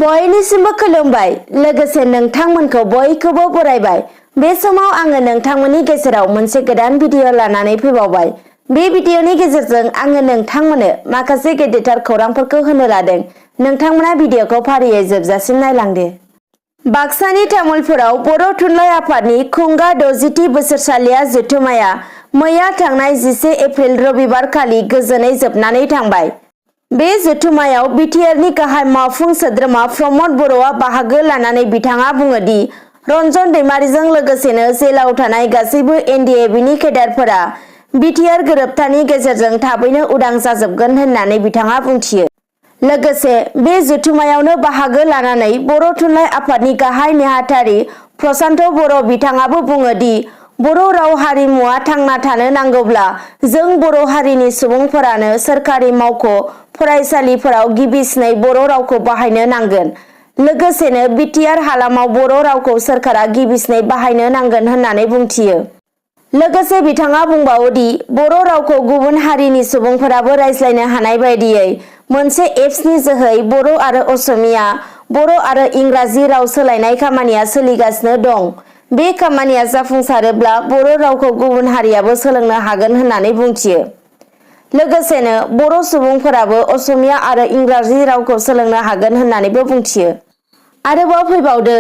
बयनिसिमबो खुलुमबाय लोगोसे नोंथांमोनखौ बयखौबो बरायबाय। बे समाव आङो नोंथांमोननि गेजेराव मोनसे गोदान भिडिअ लानानै फैबावबाय। बे भिडिअनि गेजेरजों आङो नोंथांमोननो माखासे गेदेरथार खौरांफोरखौ होनो लादों। नोंथांमोना भिडिअखौ फारियै जोबजासिम नायलांदो। बाक्सानि तामुलपुराव बर' थुनलाइ आफादनि खुंगा 60थि बोसोरसालिया जथुम्माया मैया थांनाय 11 एप्रिल रबिबारखालि गोजोनै जोबनानै थांबाय। बे जथुम्मायाव बिटिआरनि गाहाय मावफुं सोद्रोमा प्रमद बर'आ बाहागो लानानै बिथाङा बुङो दि रन्जन दैमारिजों लोगोसेनो जेलाव थानाय गासैबो एनडिएबिनि केडारफोरा बिटिआर गोरोबथानि गेजेरजों थाबैनो उदां जाजोबगोन होननानै बिथाङा बुंथियो। लोगोसे बे जथुम्मायावनो बाहागो लानानै बर' थुनलाइ आफादनि गाहाय नेहाथारि प्रसान्त बर' बिथाङाबो बुङो दि बर' राव हारिमुआ थांना थानो नांगौब्ला जों बर' हारिनि सुबुंफोरानो सोरखारि मावख' फरायसालिफोराव गिबिसिनै बर' रावखौ बाहायनो नांगोन। लोगोसेनो बिटिआर हालामाव बर' रावखौ सोरखारा गिबिसिनै बाहायनो नांगोन होननानै बुंथियो। लोगोसे बिथाङा बुंबावो दि बर' रावखौ गुबुन हारिनि सुबुंफोराबो रायज्लायनो हानाय बायदियै मोनसे एप्सनि जोहै बर' आरो असमिया, बर' आरो इंराजि राव सोलायनाय खामानिया सोलिगासिनो दं। बे खामानिया जाफुंसारोब्ला बर' रावखौ गुबुन हारियाबो सोलोंनो हागोन होननानै बुंथियो। लोगोसेनो बर' सुबुंफोराबो असमिया आरो इंराजि रावखौ सोलोंनो हागोन होननानैबो बुंथियो। आरोबाव फैबावदो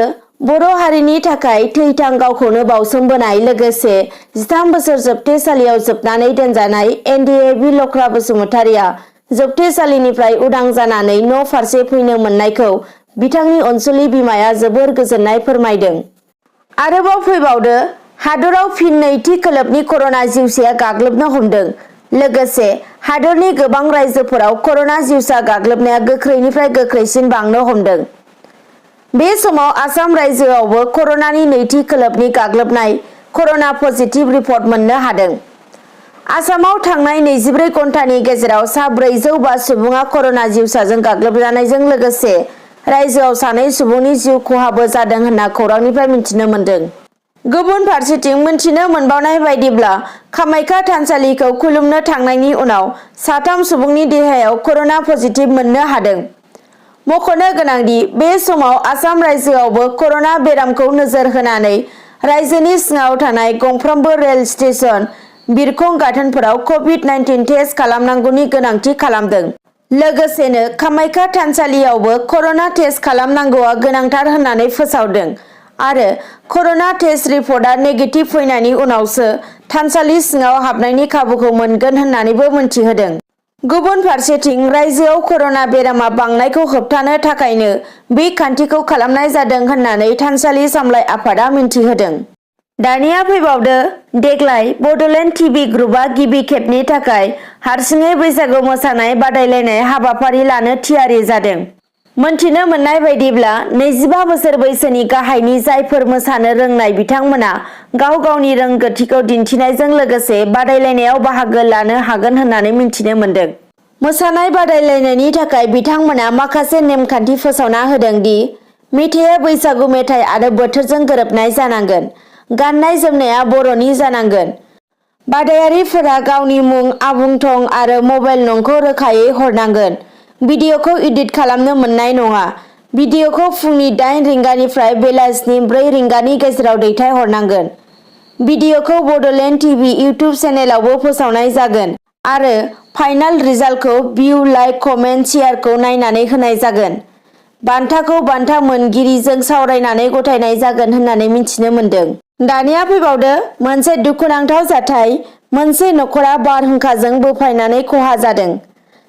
बर' हारिनि थाखाय थैथां गावखौनो बावसोमबोनाय लोगोसे 13 बोसोर जोबथेसालियाव जोबनानै दोनजानाय एनडिएबि लख्रा बसुमतारिया जोबथेसालिनिफ्राय उदां जानानै न' फारसे फैनो मोननायखौ बिथांनि अनसुलि बिमाया जोबोर गोजोननाय फोरमायदों। आरोबाव फैबावदो हादराव फिन नैथि खोलोबनि कर'ना जिउसाया गाग्लोबनो हमदों। लोगोसे हादरनि गोबां रायजोफोराव कर'ना जिउसा गाग्लोबनाया गोख्रैनिफ्राय गोख्रैसिन बांनो हमदों। बे समाव आसाम रायजोआवबो कर'नानि नैथि खोलोबनि गाग्लोबनाय कर'ना पजिटिभ रिपर्ट मोननो हादों। आसामाव थांनाय 24 घन्टानि गेजेराव सा 405 सुबुङा कर'ना जिउसाजों गाग्लोबजानायजों लोगोसे रायजोआव 2 सुबुंनि जिउ खहाबो जादों होनना खौरांनिफ्राय मिथिनो मोन्दों। गुबुन फारसेथिं मिथिनो मोनबावनाय बायदिब्ला कामाख्या थानसालिखौ खुलुमनो थांनायनि उनाव 3 सुबुंनि देहायाव कर'ना पजिटिभ मोननो हादों। मख'नो गोनांदि बे समाव आसाम रायजोआवबो कर'ना बेरामखौ नोजोर होनानै रायजोनि सिङाव थानाय गंफ्रोमबो रेल स्टेशन, बिरखं गाथोनफोराव कभिड-19 टेस्ट खालामनांगौनि गोनांथि खालामदों। लोगोसेनो कामाख्या थानसालियावबो कर'ना टेस्ट खालामनांगौआ गोनांथार होननानै फोसावदों आरो कर'ना टेस्ट रिपर्टआ नेगेटिभ फैनायनि उनावसो थानसालि सिङाव हाबनायनि खाबुखौ मोनगोन होननानैबो मिन्थिहोदों। गुबुन फारसेथिं रायजोआव कर'ना बेरामा बांनायखौ होबथानो थाखायनो बे खान्थिखौ खालामनाय जादों होननानै थानसालि सामलाय आफादआ मिन्थिहोदों। दानिया फैबावदो देग्लाय बड'लेण्ड टिभि ग्रुपआ गिबि खेबनि थाखाय हारसिङै बैसागु मोसानाय बादायलायनाय हाबाफारि लानो थियारि जादों। मोनथिनो मोननाय बायदिब्ला 25 बोसोर बैसोनि गाहायनि जायफोर मोसानो रोंनाय बिथांमोना गाव गावनि रोंगोथिखौ दिन्थिनायजों लोगोसे बादायलायनायाव बाहागो लानो हागोन होननानै मिन्थिनो मोन्दों। मोसानाय बादायलायनायनि थाखाय बिथांमोना माखासे नेमखान्थि फोसावना होदों दि मेथाइया बैसागु मेथाइ आरो बोथोरजों गोरोबनाय जानांगोन। गाननाय जोमनाया बर'नि जानांगोन। बादायारिफोरा गावनि मुं, आबुं थं आरो मबाइल नंखौ रोखायै हरनांगोन। भिडिअखौ एडिट खालामनो मोननाय नङा। भिडिअखौ फुंनि 8 रिंगानिफ्राय बेलासिनि 4 रिंगानि गेजेराव दैथायहरनांगोन। भिडिअखौ बड'लेण्ड टिभि इउटिउब चेनेलावबो फोसावनाय जागोन आरो फाइनाल रिजाल्टखौ भिउ, लाइक, कमेन्ट, शेयारखौ नायनानै होनाय जागोन। बान्थाखौ बान्था मोनगिरिजों सावरायनानै गथायनाय जागोन होननानै मिथिनो मोन्दों। दानिया फैबावदो मोनसे दुखुनांथाव जाथाय। मोनसे नखरा बारहुंखाजों बोफायनानै खहा जादों।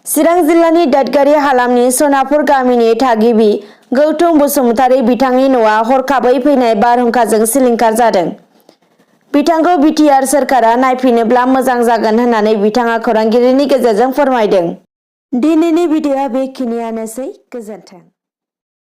चिरां जिल्लानि दादगारि हालामनि सनापुर गामिनि थागिबि गौतम बसुमतारी बिथांनि न'आ हरखाबै फैनाय बारहुंखाजों सिलिंखार जादों। बिथांखौ बिटिआर सोरखारा नायफैनोब्ला मोजां जागोन होननानै बिथाङा खौरांगिरिनि गेजेरजों फोरमायदों। दिनैनि भिडिअआ बेखिनियानोसै। गोजोन्थों।